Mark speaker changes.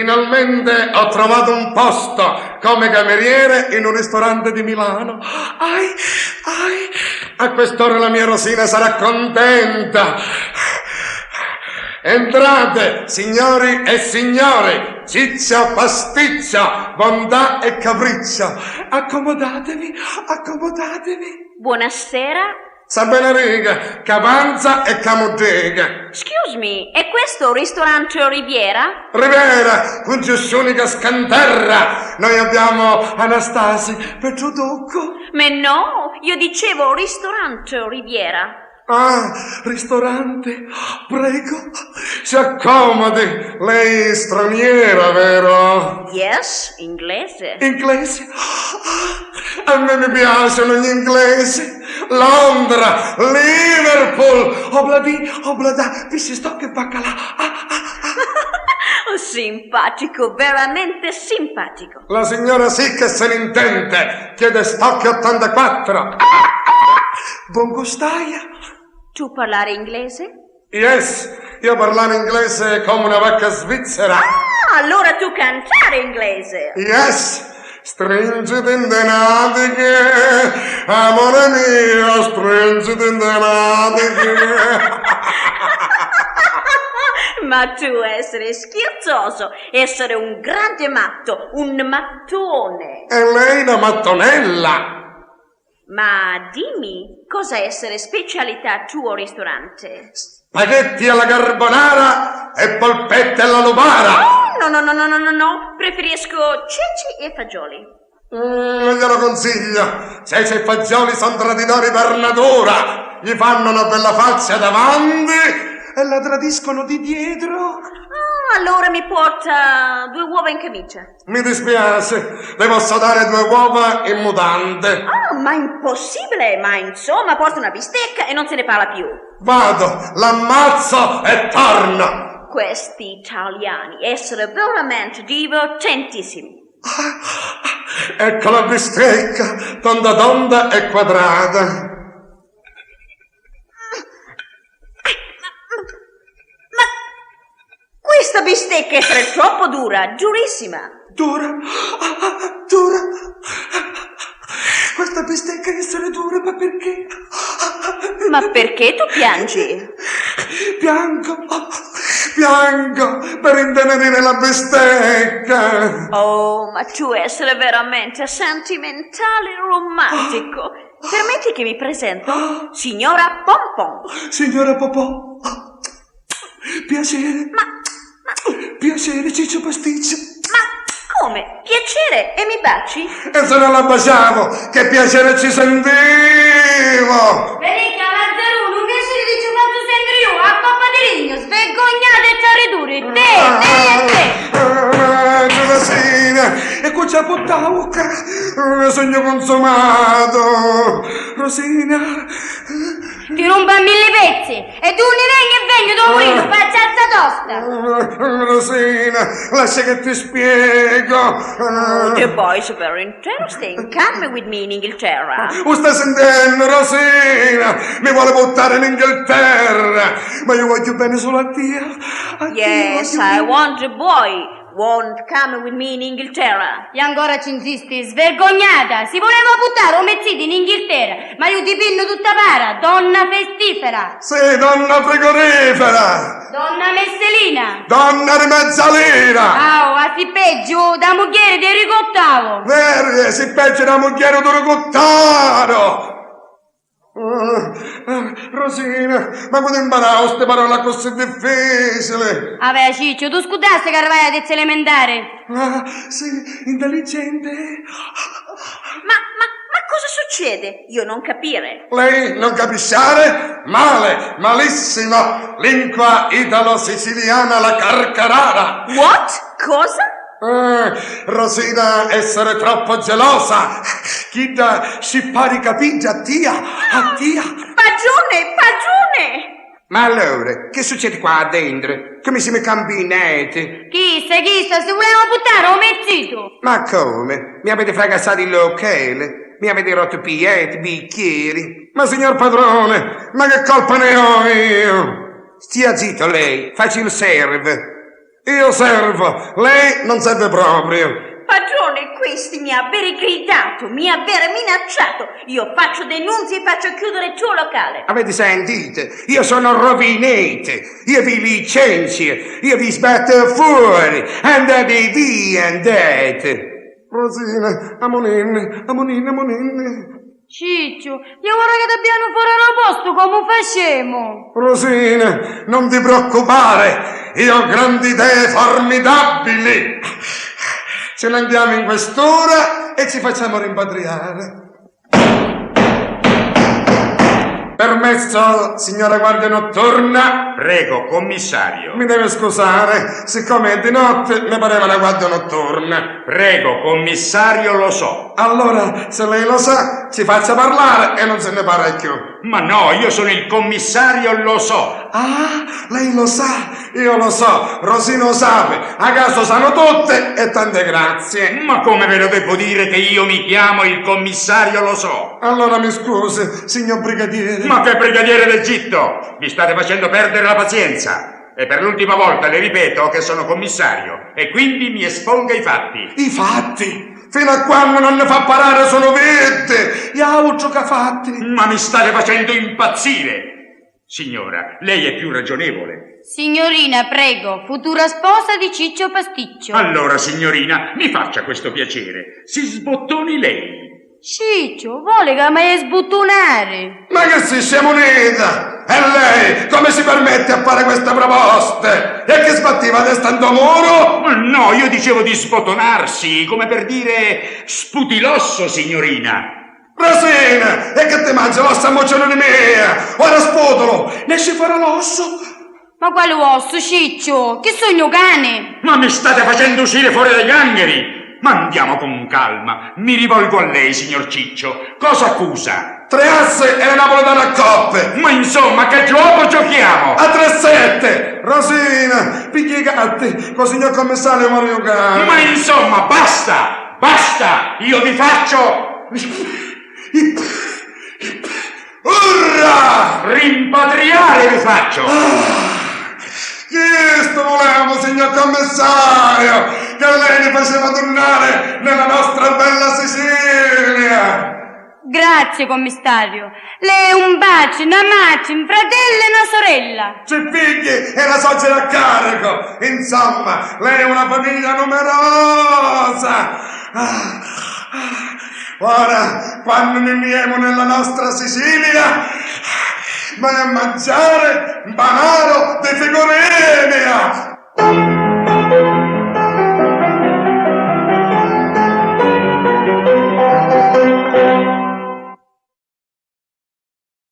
Speaker 1: Finalmente ho trovato un posto come cameriere in un ristorante di Milano. Ai, ai, a quest'ora la mia Rosina sarà contenta. Entrate, signori e signore, ciccia pasticcia, bontà e capriccio. Accomodatevi, accomodatevi.
Speaker 2: Buonasera.
Speaker 1: Sabbenarica, capanza e camuddica.
Speaker 2: Excuse me, è questo il ristorante Riviera?
Speaker 1: Riviera, con Giusciunica scanterra. Noi abbiamo Anastasi, Petruducco.
Speaker 2: Ma no, io dicevo ristorante Riviera.
Speaker 1: Ah, ristorante, prego, si accomodi. Lei è straniera, vero?
Speaker 2: Yes, inglese.
Speaker 1: Inglese? Ah, a me mi piacciono gli inglesi. Londra, Liverpool, obladi, oblada, piscistocco e baccalà. Ah, ah,
Speaker 2: ah. Simpatico, veramente simpatico.
Speaker 1: La signora sì che se ne intende. Chiede stocchi 84. Buon gustaia.
Speaker 2: Tu parlare inglese?
Speaker 1: Yes, io parlare inglese come una vacca svizzera.
Speaker 2: Ah, allora tu cantare inglese.
Speaker 1: Yes. Stringiti in denatiche, amore mio, stringiti in denatiche.
Speaker 2: Ma tu essere scherzoso, essere un grande matto, un mattone.
Speaker 1: E lei una mattonella.
Speaker 2: Ma dimmi, cosa essere specialità tuo ristorante?
Speaker 1: Spaghetti alla carbonara e polpette alla lupara.
Speaker 2: Oh, no, no, no, no, no, no, no, preferisco ceci e fagioli.
Speaker 1: Non glielo consiglio. Ceci e fagioli sono traditori per natura. Gli fanno una bella faccia davanti e la tradiscono di dietro.
Speaker 2: Ah, allora mi porta due uova in camicia.
Speaker 1: Mi dispiace, le posso dare due uova in mutande.
Speaker 2: Ah, ma impossibile! Ma insomma, porta una bistecca e non se ne parla più.
Speaker 1: Vado, l'ammazzo e torno.
Speaker 2: Questi italiani essere veramente divertentissimi.
Speaker 1: Ah, ecco la bistecca, tonda tonda e quadrata.
Speaker 2: Ma questa bistecca è troppo dura, durissima.
Speaker 1: Dura, dura. Questa bistecca essere dura, ma perché?
Speaker 2: Ma perché tu piangi?
Speaker 1: Piango, piango per intenerire la bistecca.
Speaker 2: Oh, ma tu essere veramente sentimentale e romantico. Permetti che mi presento? Signora Pompon.
Speaker 1: Signora Popò. Piacere.
Speaker 2: Ma,
Speaker 1: Piacere, Ciccio Pasticcio.
Speaker 2: Ma come? Piacere? E mi baci?
Speaker 1: E se non la baciavo, che piacere ci sentivo!
Speaker 3: Verica, Lazzarone, un piacere di ci fatto sempre io, a coppa di legno, svergognate e ciaridure, te, te e te!
Speaker 1: Ah, Rosina, e qua c'è buttauca, sogno consumato! Rosina!
Speaker 3: Ti rompo a mille pezzi, e tu ne vengi e vengo, tu morire, facciazza tosta!
Speaker 1: Rosina, lascia che ti spiego!
Speaker 2: Oh, the boys are very interesting. Come with me in Inghilterra.
Speaker 1: Oh, sta sentendo, Rosina? Mi vuole buttare in Inghilterra! Ma io voglio bene solo a te. A te
Speaker 2: Yes,
Speaker 1: voglio
Speaker 2: I
Speaker 1: bene.
Speaker 2: want a boy. Won't come with me in Inghilterra.
Speaker 3: E ancora ci insisti, svergognata! Si voleva buttare un mezzito in Inghilterra, ma io ti pinno tutta para, donna festifera!
Speaker 1: Sì, donna frigorifera!
Speaker 3: Donna messelina!
Speaker 1: Donna di mezza lira!
Speaker 3: Ah, oh, a si peggio, da moglie di ricottavo!
Speaker 1: Verde, si peggio da moglie di ricottaro! Rosina, ma quando imparavo queste parole così difficili?
Speaker 3: Vabbè, Ciccio, tu scudaste che arrivai a terza elementare.
Speaker 1: Ah, sì, intelligente.
Speaker 2: Ma cosa succede? Io non capire.
Speaker 1: Lei non capisciare? Male, malissimo. Lingua italo-siciliana la carcarara.
Speaker 2: What? Cosa?
Speaker 1: Rosina, essere troppo gelosa. Chi da scippare i capigli a tia, a tia.
Speaker 2: Pagione, pagione!
Speaker 4: Ma allora, che succede qua dentro? Come siamo combinati?
Speaker 3: Chissà, chissà, se volevamo buttare un mezzito.
Speaker 4: Ma come? Mi avete fracassato il locale? Mi avete rotto piatti, bicchieri?
Speaker 1: Ma signor padrone, ma che colpa ne ho io?
Speaker 4: Stia zitto lei, faccia il serve.
Speaker 1: Io servo, lei non serve proprio.
Speaker 2: Padrone, questi mi avere gridato, mi avere minacciato. Io faccio denunzie e faccio chiudere il tuo locale.
Speaker 4: Avete sentito? Io sono rovinate, io vi licenzio, io vi sbatto fuori, andate via, andate.
Speaker 1: Rosina, amoninne, amoninne, amoninne.
Speaker 3: Ciccio, io vorrei che ti abbiano fuori al posto come facciamo.
Speaker 1: Rosina, non ti preoccupare, io ho grandi idee formidabili. Ce ne andiamo in questura e ci facciamo rimpatriare. Permesso, signora guardia notturna?
Speaker 5: Prego, commissario.
Speaker 1: Mi deve scusare, siccome è di notte mi pareva la guardia notturna.
Speaker 5: Prego, commissario, lo so.
Speaker 1: Allora, se lei lo sa, ci faccia parlare e non se ne parla più.
Speaker 5: Ma no, io sono il commissario, lo so.
Speaker 1: Ah, lei lo sa, io lo so, Rosino sape, a caso sanno tutte e tante grazie.
Speaker 5: Ma come ve lo devo dire che io mi chiamo il commissario, lo so?
Speaker 1: Allora mi scusi, signor brigadiere.
Speaker 5: Ma che brigadiere d'Egitto! Mi state facendo perdere la pazienza. E per l'ultima volta le ripeto che sono commissario e quindi mi esponga i fatti.
Speaker 1: I fatti? Fino a quando non ne fa parare sono vette! Gli altro che fatti!
Speaker 5: Ma mi state facendo impazzire! Signora, lei è più ragionevole.
Speaker 3: Signorina, prego, futura sposa di Ciccio Pasticcio.
Speaker 5: Allora, signorina, mi faccia questo piacere. Si sbottoni lei.
Speaker 3: Ciccio, vuole che mi sbottonare.
Speaker 1: Ma che si scema unita? E lei come si permette a fare queste proposte? E che sbattiva testa in muro?
Speaker 5: Ma no, io dicevo di sbottonarsi, come per dire sputi l'osso, signorina.
Speaker 1: Rosina, e che ti mangia l'osso a moccione mia? Ora sputolo, ne esce fuori l'osso.
Speaker 3: Ma quale osso, Ciccio? Che sogno cane?
Speaker 5: Ma mi state facendo uscire fuori dai gangheri! Ma andiamo con calma. Mi rivolgo a lei, signor Ciccio. Cosa accusa?
Speaker 1: Tre asse e le napoletane a coppe.
Speaker 5: Ma insomma, che gioco giochiamo?
Speaker 1: A 3-7! Rosina, picchi i gatti, col signor commissario Mario Cane.
Speaker 5: Ma insomma, basta! Basta! Io vi faccio
Speaker 1: Urrà!
Speaker 5: rimpatriare, vi faccio!
Speaker 1: Questo volevo, signor commissario, che lei mi faceva tornare nella nostra bella Sicilia.
Speaker 3: Grazie, commissario. Lei è un bacio, una macia, un fratello e una sorella.
Speaker 1: C'è figli e la suocera a carico. Insomma, lei è una famiglia numerosa. Ah, ah. Ora, quando ne andiamo nella nostra Sicilia, vai a mangiare banane.